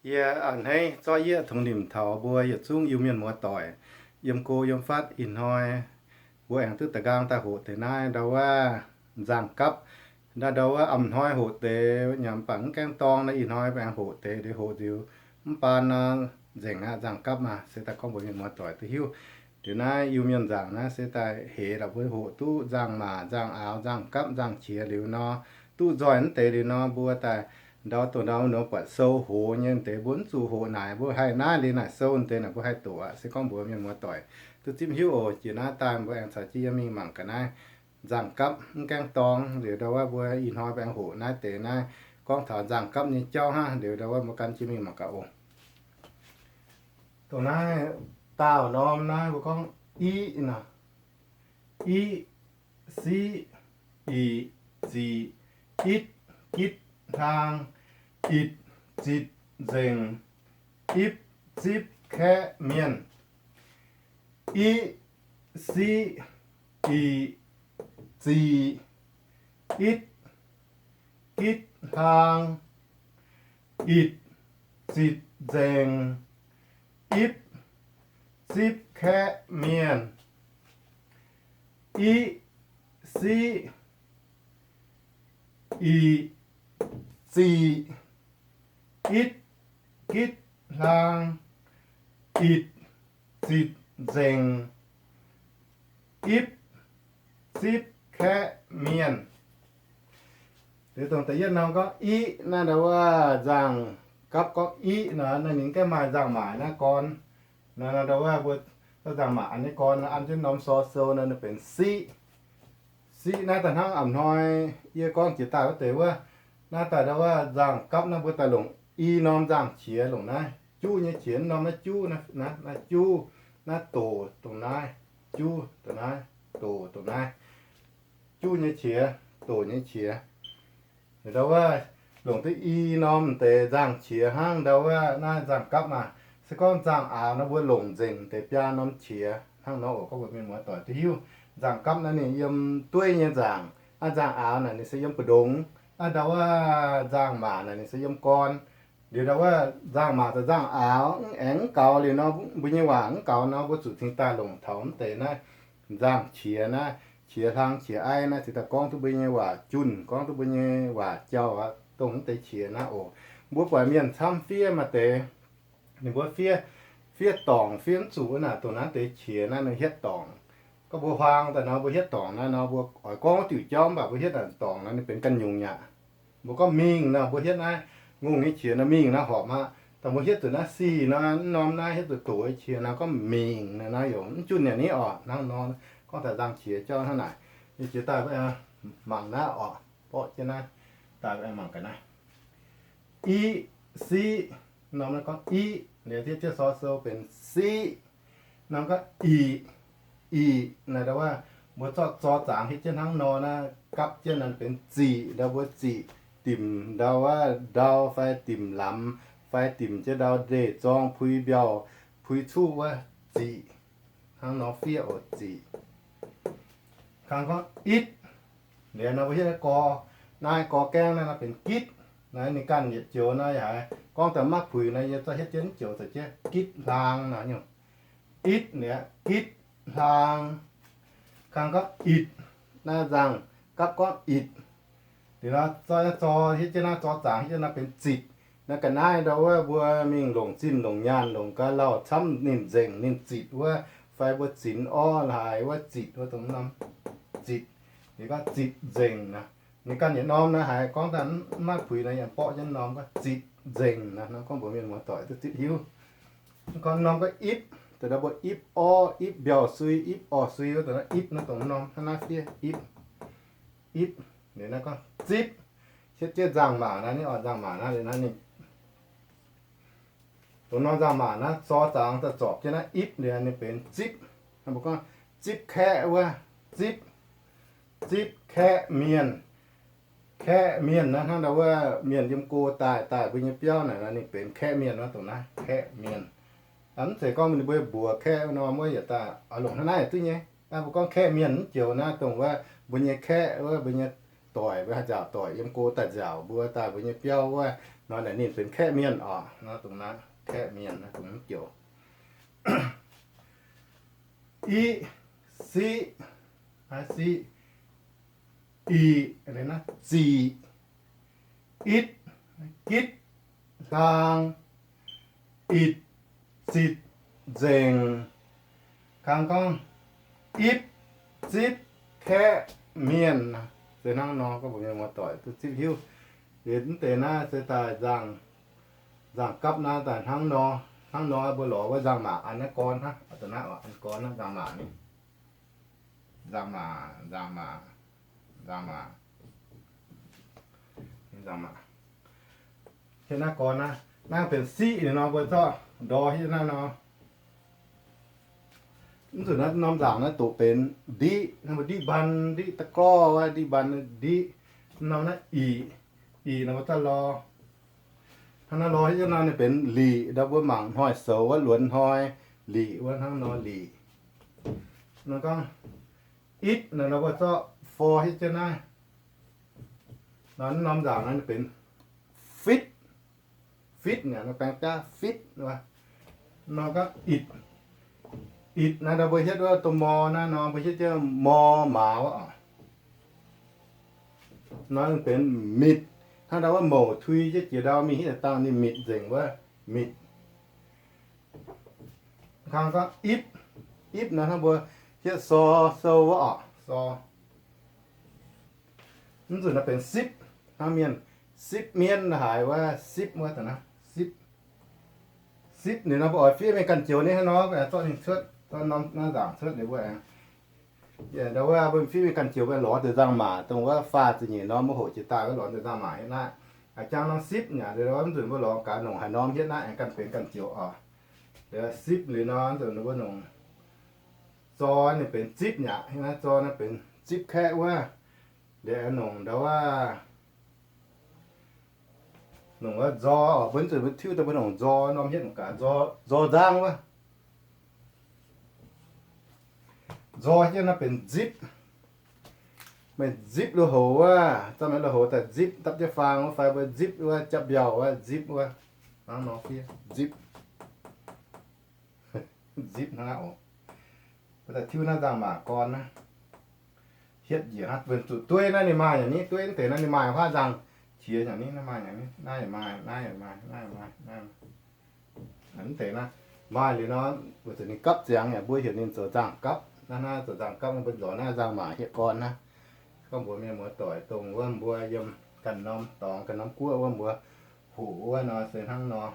Yie a'hneiv zorqv yieqv tongx nimc taux mbuo yietc zungv Iu-Mienh muoz-doic yiem go yiem fatv ih hnoi, mbuo aengx duqv da'nqaang daaih hoqc deix naaiv ndau wuov nzangc gapv. Ndau ndau wuov a'hnoi hoqc deix nyanc mv baac mv gaengh dorng nor, ih hnoi mbuo aengx hoqc deix, deix hoqc nziux mv baan nor, nzengc aqv. Nzangc gapv maah, se daaih gorngv mbuox mienh muoz-doic duqv hiuv. Liuz naaiv Iu-Mienh nzangc naaiv se daaih heix lorqc, mbuo hoqc duqv nzangc maac, nzangc aaux, nzangc gapv, nzangc qiex liuz nor, duqv nzoih mv deix liuz nor, mbuo daaih ndau dongh ndau nor buatc sou hoz nyei deix mbuo mv zuqc hoqc naaic, mbuo haih naaiv liuz naaic sou deix naaic mbuo haih doqc aqv. Se gorngv mbuox mienh muoz-doic duqv zipv hiuv oc. Jiex naaiv daaih mbuo aengx caux jienv yie mingh mangc gaax naaiv nzangc gapv mv gaengh dorng. Liuz ndau wuov mbuo ih hnoi mbuo aengx hoqc naaiv deix naaiv gorngv taux nzangc gapv nyei jauv hnangv. Liuz ndau wuov mbuo gan jienv mingh mangc gaax oc. Dongh naaiv daauh norm naaiv mbuo gorngv iv nor, iv, siqv, iq, ziqc, itv, gitv, hlang, itc, zitc, nzengc, ipv, zipv, kaeqv, mienh. Iv, siqv, iq, ziqc, itv, gitv, hlang, itc, zitc, nzengc, ipv, zipv, kaeqv, mienh. Iv, siqv, iq, ziqc, itv, gitv, hlang, itc, zitc, nzengc, ipv, zipv, kaeqv, mienh. Liuz dongh da'yietv norm gorngv iqv naaiv ndau wuov nzangc gapv gorngv iqv nor, naaiv ninh gaengh maaih nzangc-maac naaiv gorn. Naaiv ndau wuov mbuo nzangc-maac an nyei gorn an jienv norm sor sou nor, ninh benx siqv. Siqv naaiv daaih hnangv a'hnoi yie gorngv jiex daaih wuov deix wuov, naaiv daaih ndau wuov nzangc gapv naaiv mbuo daaih longc i norm nzangc qiex longc naaiv juv nyei qiex, norm naaiv juv, naaiv juv, naaiv doc dongh naaiv, juv dongh naaiv, doc dongh naaiv, juv nyei qiex, doc nyei qiex. Ndau wuov longc duqv i norm deix nzangc qiex hnangv ndau wuov naaiv nzangc gapv maah. Se gorngv nzangc aaux nor mbuo longc nzengc deix biaa norm qiex hnangv nor oc. Gorngv mbuox mienh muoz-doic duqv hiuv, nzangc gapv naaiv ninh yiem dueiv nyei nzangc. Aa, nzangc aaux naaic ninh se yiem mbu'ndongx. Aa, ndau wuov nzangc maac naaic ninh se yiem gorn. Liuz ndau wuov nzangc maac caux nzangc aaux mv aengx mv gaux liuz nor, mbuo nyei waac mv gaux nor, mbuo zuqc cingx daaih longc taux mv deix naaiv nzangc qiex naaiv, qiex hlang qiex aiv naaiv, cingx daaih gorngv duqv mbuo nyei waac junh, gorngv duqv mbuo nyei waac jauh aqv, dongh mv deix qiex naaiv oc. Mbuo buatc mienh camv fiev maaih deix, ninh mbuo fiev, fiev dorngc fiev mv zuqc wuov naaic, dongh naaiv deix qiex naaiv ninh hietv dorngc. Gorngv mbuo huaang daaih nor, mbuo hietv dorngc naaiv nor, mbuo oix gorngv wuov diuc jauv mv baac mbuo hietv naaic dorngc nor ninh benx ganh nyungc aqv. Mbuo gorngv mingh nor, mbuo hietv naaiv ngongh nyei qiex nor mingh naaiv horpc aqv. Dongh mbuo hietv zuqc naaiv sic nor, mv norm naaiv hietv zuqc doqc nyei qiex nor gorngv mingh naaiv, naaiv yaac mv junh yaac niv orqc. Hnangv nor gorngv taux nzangc qiex jauv hnangv naaic. Yie jiex daaih mangc naaiv orqc, borqv jienv naaiv daaih mangc gaax naaiv. Iqv, siqv, norm naaiv gorngv iqv, liuz zieqv jienv sor sou benx siqv. Norm gorngv iqc, iqc naaic ndau wuov mbuo zorqv zor zaangx hietv jienv hnangv nor naaiv gapv jienv naaiv benx ziqc. Ndau mbuo ziqc dimc ndau wuov ndau fai dimc lamz fai dimc jienv ndau ndeic zorng pui mbiauh pui cuqv wuov ziqc. Hnangv nor fiev oc, ziqc. Kang gorngv itv. Liuz nor mbuo hietv naaiv gor, naaiv gor gaengv naaiv nor benx gitv. Naaiv ninh ganh yietc joux nor yaac haiz gorngv daaih maiv puix nor yie zorqv hietv jienv joux za'jienv gitv hlaang nor nyungc. Itv liuz gitv hlaang. Kang gorngv itc, naaiv nzangc gapv gorngv itc. Liuz nor zor, zor hietv jienv naaiv zor zaangx hietv jienv naaiv benx zitc. Naaiv ga'naaiv ndau wuov mbuo mingh longc zinh longc nyaanh longc ga'lauh camv ninh nzengc ninh zitc wuov, fai mbuo zinx orv haaix wuov zitc wuov dongh norm zitc. Liuz gorngv zitc nzengc nor, ninh ganh yietc norm naaiv haiz gorngv daaih maiv puix nor yaac borqv jienv norm gorngv zitc nzengc nor. Gorngv mbuox mienh muoz-doic duqv zipv hiuv. Gorngv norm gorngv ipv, dongh ndau mbuo ipv orv, ipv mbiauh sui, ipv orv sui wuov dongh naaiv ipv naaiv dongh norm hnangv naaiv fiev ipv. Ipv, liuz naaiv gorngv zipv, hietv jienv nzangc-maac naaiv, ninh orv nzangc-maac naaiv liuz naaiv ninh dongh norm nzangc-maac naaiv zor zaangx daaih zorpc jienv naaiv ipv liuz ninh benx zipv. Mbuo gorngv zipv kaeqv wuov, zipv, zipv kaeqv mienh. Kaeqv mienh naaiv hnangv ndau wuov mienh yiem go daaih, daaih mbuo nyei biauv naaic nor ninh benx kaeqv mienh wuov dongh naaiv kaeqv mienh. Mv zeiz gorngv ninh mbuo mbuox kaeqv norm wuov yietc daaih oix longc hnangv naaiv duqv nyei. Mbuo gorngv kaeqv mienh mv joux naaiv dongh wuov mbuo nyei kaeqv wuov, mbuo nyei doic, mbuo haih nziaauc doic yiem go daaih nziaauc mbuo daaih mbuo nyei biauv wuov, Nor naaic ninh benx kaeqv mienh oc. Nor dongh naaiv kaeqv mienh naaiv dongh mv joux. Iqv, siqv, siqv, iqv, ziqv, itv, gitv, hlaang, itc, zitc, nzengc. Kang gorngv ipv, zipv, kaeqv, mienh. Se hnangv nor gorngv mbuox mienh muoz-doic duqv zipv hiuv. Liuz mv deix naaiv se daaih nzangc, nzangc gapv naaiv daaih hnangv nor, hnangv nor mbuo lorz wuov nzangc maac an naaiv gorn hnangv, an gorn hnangv nzangc maac ni. Nzangc maac, nzangc maac, nzangc maac, nzangc maac. Hietv naaiv gorn naaiv, naaiv benx siqv ninh nor mbuo zorqv ndor hietv naaiv nor. Mv nzunc naaiv norm nzaangc naaiv doqc benx ndiqv, hnangv mbuo ndiqv mban, ndiqv da'gorv wuov, ndiqv mban, ndiqv. Norm naaiv iqc, iqc nor mbuo zorqv lor. Hnangv naaiv lor hietv naaiv ninh benx liqc, ndau mbuo mangc hnoi-soux wuov luonx hnoi, liqc wuov hnangv nor liqc. Nor gorngv itv naaiv nor mbuo zorqv for hietv jienv naaiv. Nor norm nzaangc naaiv ninh benx fitv, fitv naaic nor baeng jaav fitv wuov. Nor gorngv itc, itc naaiv ndau mbuo hietv wuov dongh mor naaiv nor mbuo hietv jienv mor maaz wuov oc. Nor benx mitc, hnangv ndau wuov mouc tui jienv jiex ndau mingh hietv dangh ninh mitc nzengc wuov, mitc. Kang gorngv ipv, ipv naaiv hnangv mbuo hietv sor sou wuov oc, sor. Mv nzunc naaiv benx sipv, hnangv mienh sipv mienv haaix wuov sipv wuov daaih naaiv sipv. Sipv ninh nor mbuo oix fiev mingh ganh joux ninh hnangv nor, zorqv ninh cuotv, zorqv norm naaiv nzaangc cuotv liuz mbuo aengx, ndau wuov mbuo fiev mingh ganh joux mbuo lorz deix nzangc-maac dongh wuov faah ziepc nyeic norm mbuo hoqc jiex daaih wuov lorz deix nzangc-maac hietv naaiv. A'jang norm sipv nyei, mv nzunc mbuo lorz gaax nongc haaix norm hietv naaiv aengx ganh benx ganh joux oc. Sipv liuz nor nzunc mbuo nongc zor ninh benx zipv nyei, hietv naaiv zor naaiv benx zipv kaeqv wuov. Liuz nongc ndau wuov, nongc wuov nzor oc, mbuo nzunc mbuo tiuv daaih mbuo nongc nzor norm hietv mangc gaax, nzor nzangv wuov. Nzor hietv naaiv benx nzipv. Meih nzipv lui-houx wuov, za'gengh lui-houx daaih nzipv dapv jienv faang wuov fai mbuo nzipv wuov japv mbiauh wuov nzipv wuov. Hnangv nor fiev nzipv. Nzipv hnangv naaiv oc. Mbuo daaih tiuv naaiv nzangc-maac gorn naaiv. Hietv njiec hnangv, mbuo zuqc dueiv naaiv ninh maaih yaac ni, dueiv mv deix naaiv ninh maaih huaav nzangc qiex yaac ni, naaiv maaih yaac ni, naaiv yaac maaih, naaiv yaac maaih, naaiv yaac maaih. Mv deix naaiv maaih liuz nor, weic zuqc ninh gapv ziangx yaac mbuo heuc ninh zoux nzangc gapv. Naaiv naaiv zoux nzangc gapv, mbuo lorz naaiv nzangc-maac hietv gorn naaiv. Gorngv mbuox mienh muoz-doic dongh wuov mbuo yiem ganh norm dorngx ganh norm guoqv wuov mbuo hoqc wuov nor se hnangv nor.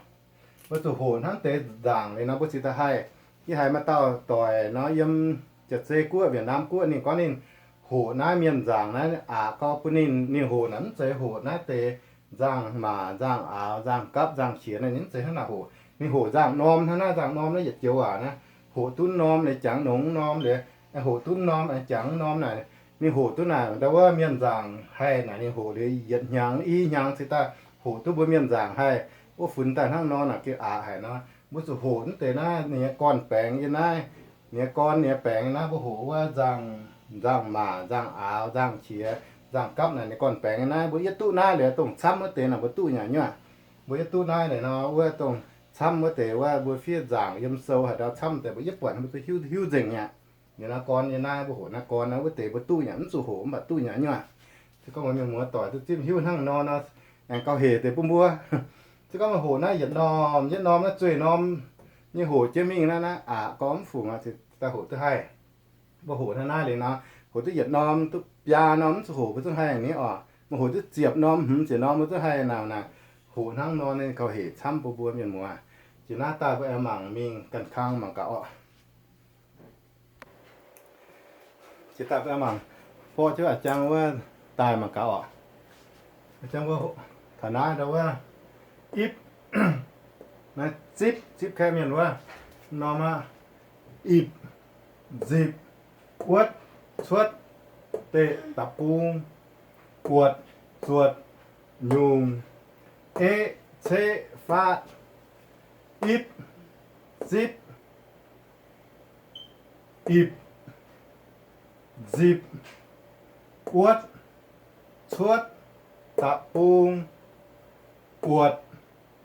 Mbuo zuqc hoqc hnangv deix nzangc liuz nor mbuo cingx daaih haih. Yie haiz maaih dauh doic nor yiem Jaav-Zei guoqv, Việt Nam guoqv, ninh gorngv ninh hoqc naaiv mienh nzangc naaiv aqc gau bun ninh, ninh hoqc naaic mv zeiz hoqc naaiv deix nzangc-maac, nzangc-aaux, nzangc-gapv, nzangc-qiex naaiv, ninh mv zeiz hnangv naaic hoqc. Ninh hoqc nzangc-norm hnangv naaiv, nzangc-norm naaiv yietc joux waac naaiv. Hoqc duqv norm liuz jangx nongx norm liuz, hoqc duqv norm jangx norm naaic. Ninh hoqc duqv naaic ndau wuov mienh nzangc haih naaic, ninh hoqc liuz yietc hnyangx i hnyangx cingx daaih hoqc duqv mbuo mienh nzangc haih. Wuov funx daaih hnangv nor naaic gengh aqc haic nor. Mbuo zuqc hoqc mv deix naaiv ninh nyei gorn-baengx yiem naaiv. Ninh nyei gorn, ninh nyei baengx naaiv mbuo hoqc wuov nzangc, nzangc-maac, nzangc-aaux, nzangc-qiex, nzangc-gapv naaic ninh gorn-baengx yiem naaiv. Mbuo yietv duqv naaiv liuz dongh camv wuov deix naaic mbuo duqv nyei nyuoqc. Mbuo yietv duqv naaiv liuz nor wuov dongh camv wuov deix wuov mbuo fiev nzangc yiem sou haaix ndau camv deix mbuo yietv buatc mbuo zuqc hiuv, hiuv nzengc nyei. Liuz naaiv gorn nyei naaiv mbuo hoqc naaiv gorn naaiv wuov deix mbuo duqv nyei, mv zuqc hoqc mv baac duqv nyei nyuoqc. Se gorngv mbuo mienh muoz-doic duqv zipv hiuv hnangv nor nor, aengx gauh hec deix bun mbuo. Se gorngv mbuo hoqc naaiv yietc norm, yietc norm naaiv zueih norm nyei hoqc jienv mingh naaiv, naaiv aqc gorngv mv fungc aqv, daaih hoqc duqv haih. Mbuo hoqc naaiv naaiv liuz nor, hoqc duqv yietc norm, duqv biaa norm mv zuqc hoqc mbuo zungv haih ni oc. Mbuo hoqc duqv ziepc norm, hmz ziepc norm mbuo zungv haih naaic naaic. Hoqc hnangv nor ninh gauh hec camv bun mbuo mienh muoz. Jiex naaiv daaih mbuo aengx mangc mingh ganh kang mangc gaax oc. Jiex daaih mbuo mangc, borqv jienv a'jang wuov daaih mangc gaax oc. A'jang wuov taux naaiv ndau wuov ipv, naaiv zipv, zipv kaeqv mienh wuov, norm aqv, ipc, nzipc, wuotv, cuotv, deqc, da'bung, buotc, zuotc, nyungc, eqv, ceqv, faatv, ipv, zipv, ipc, nzipc, wuotv, cuotv, da'bung, buotc,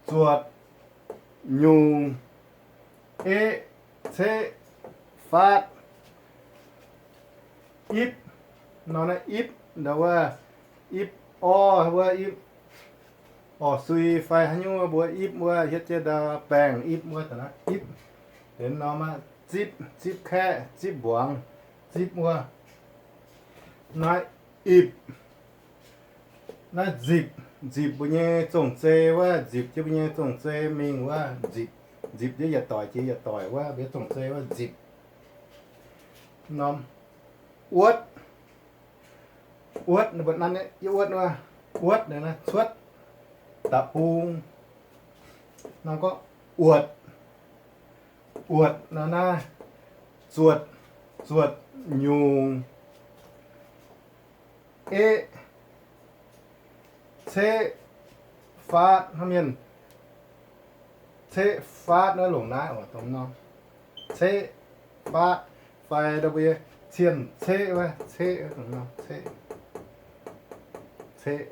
zuotc, nyungc, eqv, ceqv, faatv, ipv. Nor naaiv ipv, ndau wuov ipv orv wuov ipv, orv sui fai haaix nyungc wuov mbuo ipv wuov hietv jienv ndau baengh ipv wuov, ipv. Deix norm aqv, zipv, zipv kaeqv, zipv mbuangz, zipv wuov. Naaiv ipv. Naaiv nzipc, nzipc mbuo nyei zong-zei wuov, nzipc jienv mbuo nyei zong-zei mingh wuov, nzipc, nzipc jienv yietc doic jiex yietc doic wuov, mbuo nyei zong-zei wuov nzipc. Norm uotv, uotv, mbuo nanv yie uotv wuov, uotv naaiv cuotv, da'bung. Norm gorngv uotc, uotc nor naaiv zuotc, zuotc nyungc, eqv, ceqv, faatv. Hnangv mienh ceqv faatv naaiv longc naaiv oc, dongh norm ceqv faatv, fai ndau mbuo cien-ceqv wuov, ceqv, dongh norm ceqv, ceqv.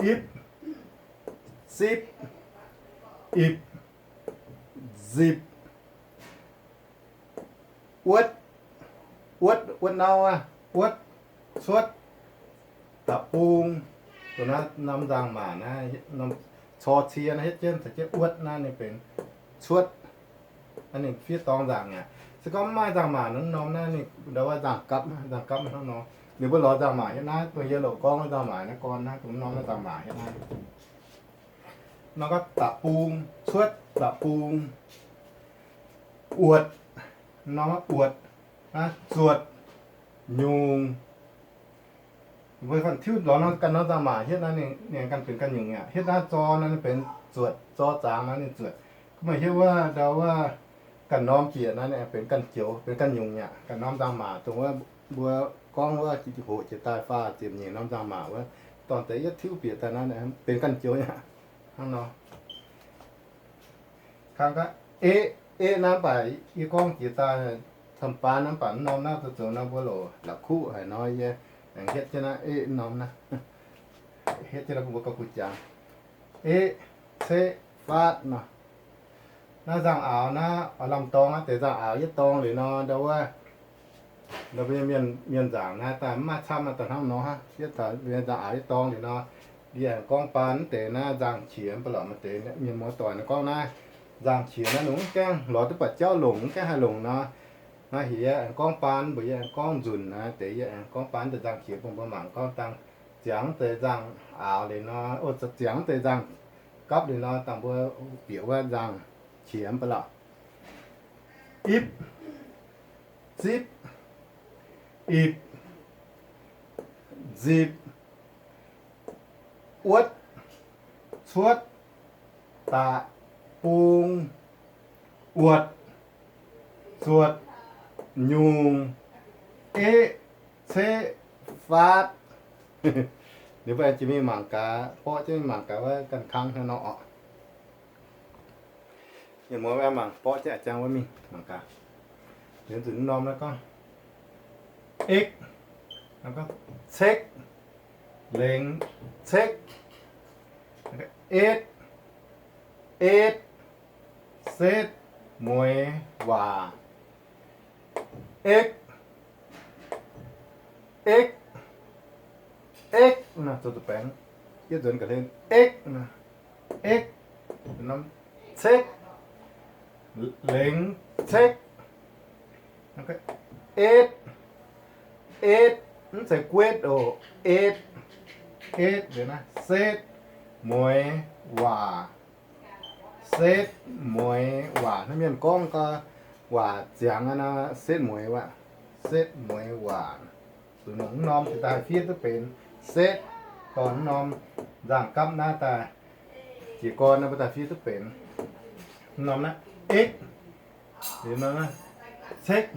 Ipv, zipv, ipc, nzipc, uotv, uotv, uotv nau aqv, uotv, cuotv, da'bung. Dongh naaiv norm nzangc-maac naaiv, norm cor cie naaiv hietv jienv caux jienv uotv naaiv ninh benx cuotv. Naaiv ninh fiev dorng nzangc aqv. Se gorngv mv maaih nzangc-maac norm naaiv ninh ndau wuov nzangc-gapv, nzangc-gapv hnangv nor. Ninh mbuo lorz nzangc-maac hietv naaiv, dongh yie loc gorngv nzangc-maac naaiv gorn naaiv, dongh norm naaiv nzangc-maac hietv naaiv. Nor gorngv da'bung, cuotv da'bung, uotc, nor uotc, zuotc, nyungc. Mbuo ganh tiuv lorz nor ganh norm nzangc-maac hietv naaiv ninh ganh benx ganh nyungc aqv. Hietv naaiv zor nor ninh benx zuotc, zor zaangc nor ninh zuotc. Gunv meih hiuv wuov ndau wuov ganh norm jieqc nor ninh benx ganh joux, benx ganh nyungc aqv. Ganh norm nzangc-maac dongh wuov mbuo gorngv wuov hoqc jiex daaih faah ziepc nyeic norm nzangc-maac wuov, dorn deix yietv tiuv bieqc daaih nor benx ganh joux aqv. Hnangv nor. Kang gaax eqv, eqv naaiv mv baac yie gorngv jiex daaih camv-baan naaiv mv baac mv norm naaiv zoux nor mbuo loc la'kuqv haic nor yie aengx hietv jienv naaiv eqv norm naaiv. Hietv jienv naaiv mbuo gauh kuh jangx. Eqv, ceqv, faatv nor. Naaiv nzangc-aaux naaiv oix lamh dorng naaiv deix nzangc-aaux yietv dorng liuz nor ndau wuov ndau mbuo nyei mienh nzangc naaiv daaih mv maaih camv naaiv daaih hnangv nor hnangv. Yietv taux mbuo nyei nzangc-aaux yietv dorng liuz nor, yie aengx gorngv baan mv deix naaiv nzangc-qiex mv baac lorqc maaih deix mienh muoz doic naaiv gorngv naaiv nzangc-qiex naaiv longc mv gaengh lorz duqv buatc jauv longc mv gaengh haih longc nor. Naaiv heuc yie aengx gorngv baan mbuox yie aengx gorngv nzunc naaiv deix yie aengx gorngv baan deix nzangc-qiex bun mbuo mangc gorngv dangh ziangx deix nzangc-aaux liuz nor, o, ziangx deix nzangc-gapv liuz nor dangh mbuo bieqc wuov nzangc-qiex mv baac lorqc. Ipv, zipv, ipc, nzipc, uotv, cuotv, da'bung, uotc, zuotc, nyungc, eqv, ceqv, faatv. Liuz mbuo jiex mingh mangc gaax, borqv jienv mingh mangc gaax wuov ganh kangv hnangv nor oc. Mienh muoz mangc borqv jienv a'jang wuov mingh mangc gaax. Liuz nzunc norm naaiv gorngv ekv, gorngv cekv, lengx cekv, etv, etv, setv, mueix, waac, ekv, ekv, ekv, naaiv zoux zuqc baengx, yietv nzuonx ga'hlen, ekv, naaiv, ekv, norm cekv, lengx cekv, etv, etv, mv zeiz guetv oc, etv, etv, setv, mueix, waac, setv, mueix, waac. Naaiv mienh gorngv gau, waac ziangx naaiv, setv, mueix, waac, setv, mueix, waac. Zuqc longc mv norm jiex daaih fiev duqv benx setv, dorh mv norm nzangc-gapv naaiv daaih jiez gorn naaiv mbuo daaih fiev duqv benx. Mv norm naaiv ekv, cekv,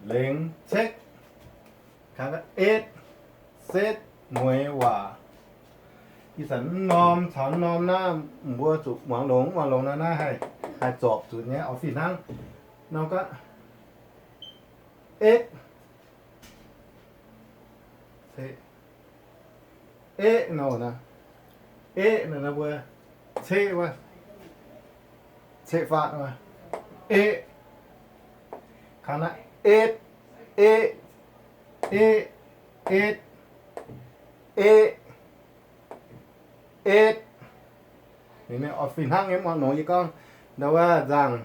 lengx cekv, etv, setv, mueix, waac. Ih zanc mv norm caux mv norm naaiv mbuo zuqc muangx longx mv muangx longx naaiv, naaiv haih, haih zorpc zuqc nyei oc fih hnangv. Norm gorngv ekv, Eqv nor, eqv nor mbuo ceqv wuov, ceqv faatv wuov, eqv. Kangv naaiv etv, eqv, eqv, etv, eqv, etv. Ninh oix fih hnangv nyei, mv muangx longx. Yie gorngv ndau wuov nzangc,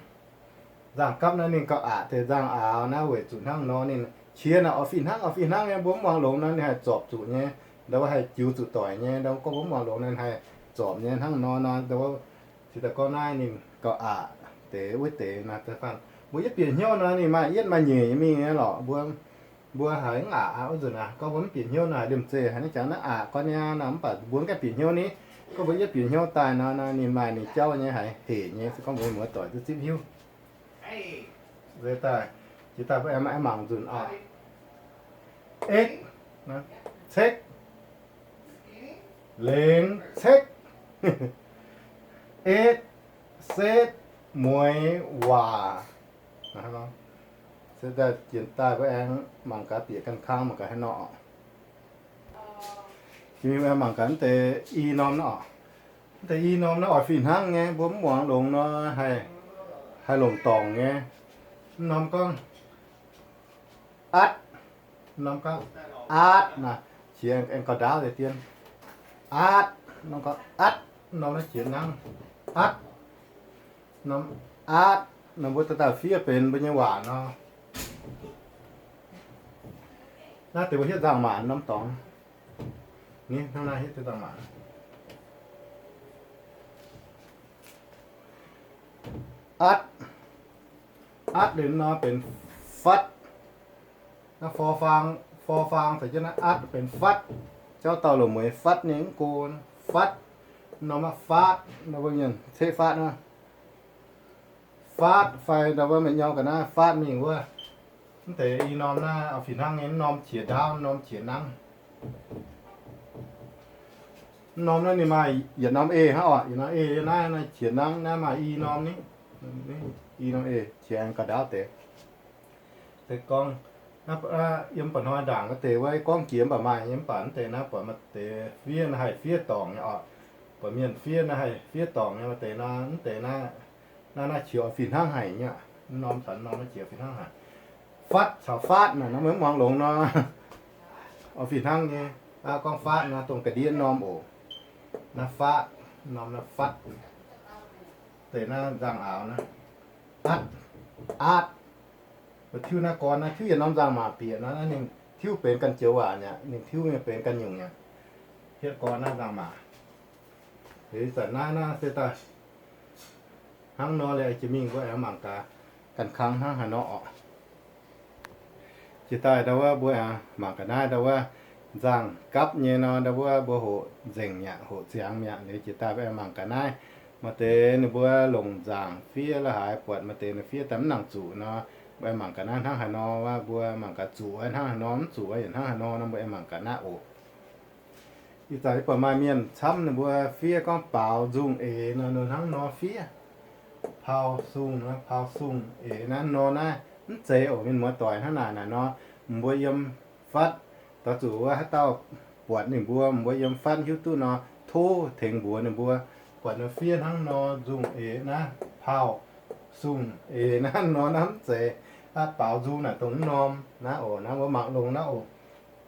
nzangc gapv naaiv ninh gauh aqc deix nzangc aaux naaiv weic zuqc hnangv nor ninh qiex naaic oix fih hnangv, oix fih hnangv nyei, mbuo mv muangx longx nor ninh haih zorpc zuqc nyei. Ndau wuov haih jiux zuqc doic nyei, ndau gorngv mbuo mv muangx longx nor ninh haih zorpc nyei hnangv nor nor. Ndau wuov cingx daaih gorngv naaiv ninh gauh aqc deix wuov deix naaiv. Mbuo yietv bieqc hnyouv nor ninh maaih yietv maaih nyeic nyei mingh nyei lorqc. Mbuo, mbuo haiz mv aqc aqv wuov nzunc aac, gorngv mbuo mv bieqc hnyouv nor haiz liemh zeih haiz naaiv jangx naaiv aqc gorn nyei nor mv baac mbuo mv gaengh bieqc hnyouv ni. Gorngv mbuo yietv bieqc hnyouv daaih nor, ninh maaih ninh jauv nyei, haiz hec nyei, se gorngv mbuo muoz-doic duqv zipv hiuv. Jiex daaih, jiex daaih mbuo aengx mangc nzunc oc. Etv, cekv, lengx, cekv, etv, setv, mueiz, waac. Se daaih jiex daaih mbuo aengx mangc gaax bieqc ganh kang mangc gaax haaix nor oc. Jiex mingh mbuo aengx mangc gaax mv deix i norm naaiv oc. Mv deix i norm naaiv oix fih hnangv nyei, mbuo mv muangx longx nor haih, haih longc dorngc nyei. Mv norm gorngv atv, mv norm gorngv aatv naaic, qiex aengx gauh ndaauv deix dien. Aatv, mv norm gorngv atv, mv norm naaiv qiex nangv. Atv, norm aatv, norm mbuo dauh dauh fiev benx mbuo nyei waac nor. Naaiv deix mbuo hietv nzangc-maac norm dorngx. Ni hnangv naaiv hietv nzangc-maac. Atv, atv liuz nor benx fatv. Naaiv for faang, for faang caux jienv naaiv atv benx fatv. Jauv dauh loz-mueiz fatv nyei mv go, fatv. Norm aqv faatv, nor mbuo mienh ceqv faatv naaiv. Faatv fai ndau wuov meih nyau ga'naaiv faatv mingh wuov. Mv deix i norm naaiv oix fih hnangv nyei, mv norm qiex ndaauv, mv norm qiex nangv. Mv norm naaiv ninh maaih yietc norm eix hnangv oc, yietc norm eix yiem naaiv, naaiv qiex nangv, naaiv maaih i norm ni. I norm eix qiex aengx gauh ndaauv deix. Se gorngv yiem mba'hnoi ndaangc wuov deix wuov gorngv jiex mv baac maaih nyei, mv baac mv deix naaiv buatc maaih deix fiev naaiv haih fiev dorngc nyei oc. Buatc mienh fiev naaiv haih fiev dorngc nyei, maaih deix naaiv, mv deix naaiv, naaiv, naaiv qiex oix fih hnangv haic nyei aqv. Mv norm caux mv norm naaiv qiex fih hnangv haic. Fatv caux faatv naaic, naaiv mbuo mv muangx longx nor, oix fih hnangv nyei. Gorngv faatv naaiv dongh ga'ndiev norm oc. Naaiv faatv, norm naaiv fatv. Deix naaiv nzangc-aaux naaiv, atv, atv. Mbuo tiuv naaiv gorn naaiv tiuv yietc norm nzangc-maac bieqc nor, naaiv ninh tiuv benx ganh joux waac nyei aqv, ninh tiuv nyei benx ganh nyungc nyei aqv. Hietv gorn naaiv nzangc-maac. Ih zanc naaiv, naaiv se daaih hnangv nor liuz, jiex mingh mbuo aengx mangc gaax ganh kang hnangv haaix nor oc. Jiex daaih ndau wuov mbuo aengx mangc gaax naaiv ndau wuov nzangc gapv nyei nor, ndau wuov mbuo hoqc nzengc mi'aqv, hoqc ziangx mi'aqv. Liuz jiex daaih mbuo aengx mangc gaax naaiv. Maaih deix ninh mbuo longc nzangc fiev la'haaix buatc maaih deix ninh fiev daaih mv nangc zuqc nor, mbuo aengx mangc gaax naaiv hnangv haaix nor wuov, mbuo mangc gaax zuqc wuov hnangv haaix nor, mv zuqc wuov yietc hnangv haaix nor, nor mbuo aengx mangc gaax naaiv oc. Ih zanc yie buatc maaih mienh camv ninh mbuo fiev gorngv baaux nzung eix nor, ninh hnangv nor fiev. Pau sung, pau sung eix naaiv nor naaiv mv zeiz oc, mienh muoz-doic, hnangv naaic naaic nor, mbuo yiem fatv, doix zuqc wuov haaix dauh buatc ninh mbuo, mbuo yiem fatv hiuv duqv nor, tov tengx mbuox ninh mbuo, buatc ninh fiev hnangv nor nzung eix naaiv, pau sung eix naaiv nor naaiv mv zeiz. Baaux nzung naaic dongh mv norm naaiv oc, naaiv mbuo mangc longx naaiv oc.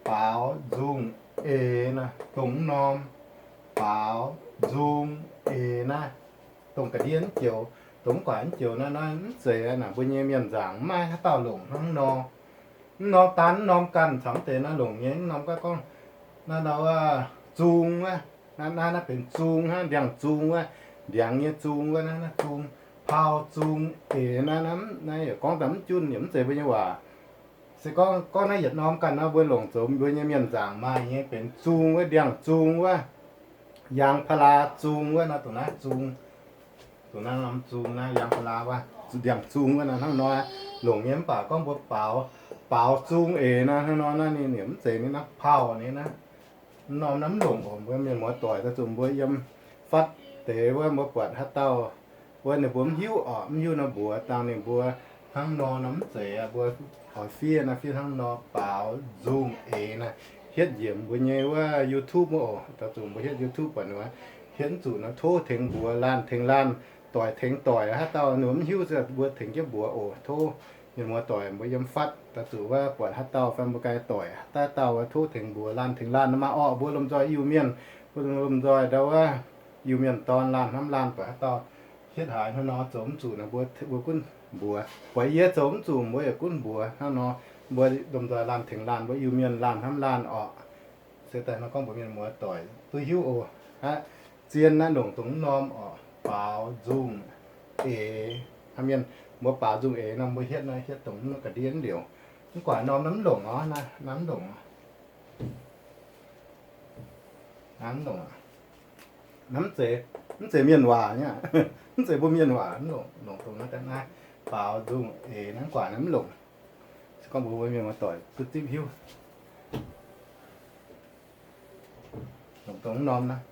Baaux nzung eix naaiv dongh mv norm. Baaux nzung eix naaiv dongh ga'ndiev mv joux, dongh mv guaaic mv joux naaiv, naaiv mv zeiz naaic mbuo nyei mienh nzaangc mv maaih haaix dauh longc hnangv nor. Mv norm daan mv norm ganh caux mv deix naaiv longc nyei. Mv norm gaav gorngv naaiv ndau wuov zung wuov, naaiv, naaiv, naaiv benx zung hnangv, ndiangx-zung wuov, ndiangx nyei zung wuov, naaiv, naaiv zung, pau zung eix naaiv, naaiv, naaiv yaac gorngv daaih mv junv, yaac mv zeiz mbuo nyei waac. Se gorngv, gorngv naaiv yietc norm ganh nor, mbuo longc zoux mbuo nyei mienh nzaangc maaih nyei benx zung wuov, ndiangx-zung wuov, yangh pa'laa zung wuov nor, dongh naaiv zung, dongh naaiv norm zung naaiv yangh pa'laa wuov, ndiangx-zung wuov nor hnangv nor longc nyei. Mv baac gorngv mbuo baaux, baaux zung eix nor hnangv nor naaiv ninh yaac mv zeiz ninh naaiv pau nyei naaiv. Mv norm naaiv mv longc oc. Mbuo mienh muoz-doic daaih zuqc mbuo yiem fatv deix wuov mbuo buatc haaix dauh wuov ninh mbuo mv hiuv oc, mv hiuv nor mbuox dangh ninh mbuo hnangv nor nor mv zeiz aqv. Mbuo oix fiev naaiv fiev hnangv nor, baaux nzung eix naaiv. hietv njiec mbuo nyei wuov YouTube wuov oc. Daaih zuqc mbuo hietv YouTube buatc ninh mbuo hietv mv zuqc nor, tov tengx mbuox laanh tengx laanh, doic tengx doic, haaix dauh ninh mbuo mv hiuv se mbuo tengx jienv mbuox oc. Tov mienh muoz-doic mbuo yiem fatv daaih zuqc wuov buatc haaix dauh fai mbuo ganh doic haaix dauh, tov tengx mbuox laanh tengx laanh nor maah orqc. Mbuo lomh nzoih Iu-Mienh, mbuo lomh nzoih ndau wuov Iu-Mienh dorn laanh hnamv laanh buatc haaix dauh hietv haaix hnangv nor zoux mv zuqc nor, mbuo, mbuo gunv mbuox. Buatc yie zoux mv zuqc mbuo yaac gunv mbuox hnangv nor. Mbuo lomh nzoih laanh tengx laanh, mbuo Iu-Mienh laanh hnamv laanh orqc. Se daaih nor gorngv mbuox mienh muoz-doic duqv hiuv oc. Aqv, zien naaiv longc dongh mv norm orqc, baaux nzung eix. Hnangv mienh mbuo baaux nzung eix nor, mbuo hietv naaiv hietv dongh mv ga'ndiev liouc. Mv guaax norm naaiv mv longc orqc, naaiv mv longc. Naaiv mv longc, mv zeiz, mv zeiz mienh waac nyei, mv zeiz mbuo mienh waac, mv longc, longc dongh naaiv, naaiv baaux nzung eix naaiv, mv guaax naaiv mv longc. Se gorngv mbuox mbuo mienh muoz-doic duqv zipv hiuv, longc dongh mv norm naaiv,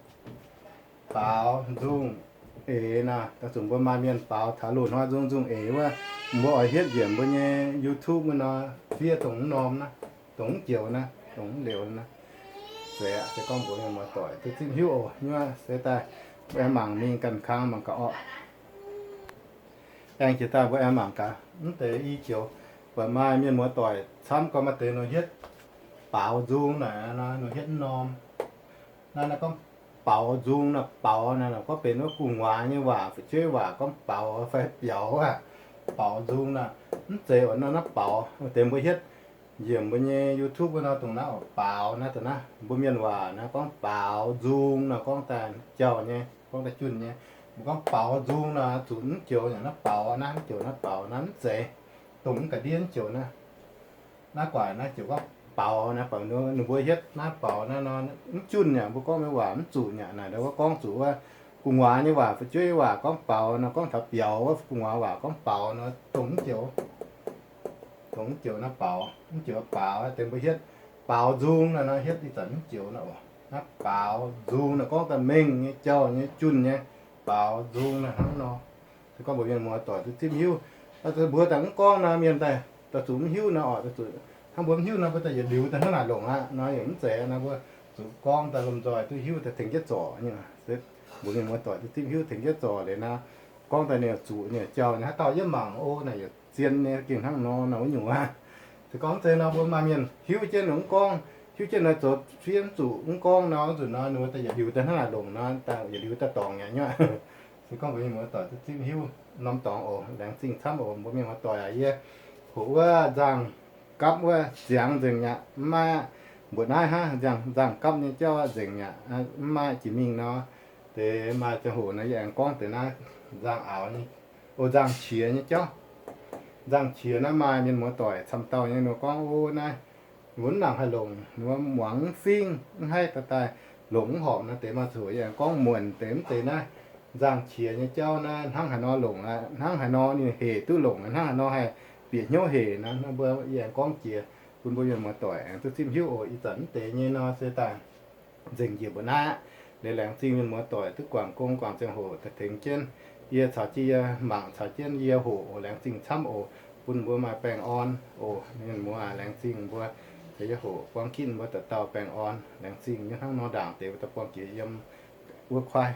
baaux nzung eix naaiv. Daaih zuqc mbuo maaih mienh baaux taux loz-hnoi nzung nzung eix wuov, mbuo oix hietv njiec mbuo nyei YouTube wuov nor, fiev dongh mv norm naaiv, dongh mv joux naaiv, dongh mv liouc naaiv. Zeiz aqv. Se gorngv mbuox mienh muoz-doic duqv zipv hiuv oc. Nyuov se daaih mbuo aengx mangc mingh ganh kang mangc gaax orqc. Aengx jiex daaih mbuo aengx mangc gaax mv deix i joux. Buatc maaih mienh muoz-doic camv gorngv maaih deix nor hietv baaux nzung naaic, nor hietv mv norm. Naaiv, naaiv gorngv baaux nzung naaiv, baaux naaiv, naaiv gorngv benx wuov gu'nguaaz nyei waac, fu'jueiv waac gorngv baaux fai biaux aqv. Baaux nzung naaiv, mv zeiz oc. Naaiv, naaiv baaux, deix mbuo hietv njiec mbuo nyei YouTube wuov nor, dongh naaiv oc, baaux naaiv, dongh naaiv mbuo mienh waac naaiv gorngv baaux nzung naaiv, gorngv daaih jauh nyei, gorngv daaih junh nyei. Mbuo gorngv baaux nzung naaiv zuqc mv joux yaac naaiv baaux naaiv, mv joux naaiv baaux naaiv, mv zeiz. Dongh mv ga'ndiev mv joux naaiv. Naaiv guaax naaiv joux gorngv baaux naaiv, baaux ninh mbuo hietv naaiv baaux naaiv nor, mv junh yaac mbuo gorngv mbuo waac mv zuqc yaac naaic, wuov gorngv zuqc wuov gu'nguaaz nyei waac, fu'jueiv waac gorngv baaux nor, gorngv taux biaux wuov gu'nguaaz waac gorngv baaux nor, dongh mv joux, dongh mv joux naaiv baaux, mv joux baaux, deix mbuo hietv baaux nzung naaiv nor, hietv ih zanc mv joux naaiv oc. Naaiv baaux nzung naaiv gorngv daaih mengh nyei, jauh nyei, junh nyei, baaux nzung naaiv hnangv nor. Se gorngv mbuox mienh muoz-doic duqv zipv hiuv, mbuo daaih mv gorngv nor, mienh daaih daaih zuqc mv hiuv nor oc, daaih zuqc hnangv mbuo mv hiuv nor, mbuo daaih yietc liuz daaih hnangv naaic longc aqv nor, yaac mv zeiz nor, mbuo zuqc gorngv daaih lomh nzoih duqv hiuv daaih tengx jienv zorc nyei. Mbuox mienh muoz-doic duqv zipv hiuv tengx jienv zorc liuz nor, gorngv daaih ninh zuqc nyei jauh nyei, haaix dauh yie mangc o naaic yaac zien nyei, gengh hnangv nor nor wuov nyungc aqv. Se gorngv zeiz nor, mbuo maaih mienh hiuv jienv nor mv gorngv, hiuv jienv nor zoux fiev mv zuqc mv gorngv nor, nzunc nor ninh mbuo daaih yietc liuz daaih hnangv naaic longc nor, daaih yietc liuz daaih dorngc nyei nyuoqc. Se gorngv mbuox mienh muoz-doic duqv zipv hiuv norm dorngx oc. Laengz zingh camv oc mbuo mienh muoz-doic aac. Yie hoqc wuov nzangc gapv wuov ziangx nzengc mi'aqv, mv maaih aqv. Mbuoqc naaiv hnangv, nzangc, nzangc gapv nyei jauv nzengc mi'aqv, mv maaih jiex mingh nor, deix maaih ziangh hoc nor yie aengx gorngv deix naaiv nzangc aaux nyei, o, nzangc qiex nyei jauv. Nzangc qiex naaiv maaih mienh muoz-doic camv dauh nyei nor gorngv, o, naaiv mbuo mv nangc haih longc, mbuo muangx mv fingx, mv haih daaih daaih longc mv horpc nor, deix maaih ziangh hoc yie aengx gorngv muonc deix mv deix naaiv nzangc qiex nyei jauv naaiv hnangv haaix nor longc aqv, hnangv haaix nor ninh hec duqv longc, hnangv haaix nor haih bieqc hnyouv hec nor, mbuo yie aengx gorngv jiex bun mbuo mienh muoz-doic aengx duqv zipv hiuv oc. Ih zanc mv deix nyei nor se daaih nzengc njiec mbuo naaiv aqv. Liuz laengz zingh mienh muoz-doic duqv guangc gong guangc ziangh hoc daaih tengx jienv yie caux jienv yie mangc caux jienv yie hoqc oc. Laengz zingh camv oc. Bun mbuo maaih baengh orn oc. Mienh muoz aac, laengz zingh mbuo caux yie hoqc buang ginv mbuo dauh dauh baengh orn. Laengz zingh nyei hnangv nor ndaangc deix mbuo daaih buangh jiex yiem wuov kuaaiv.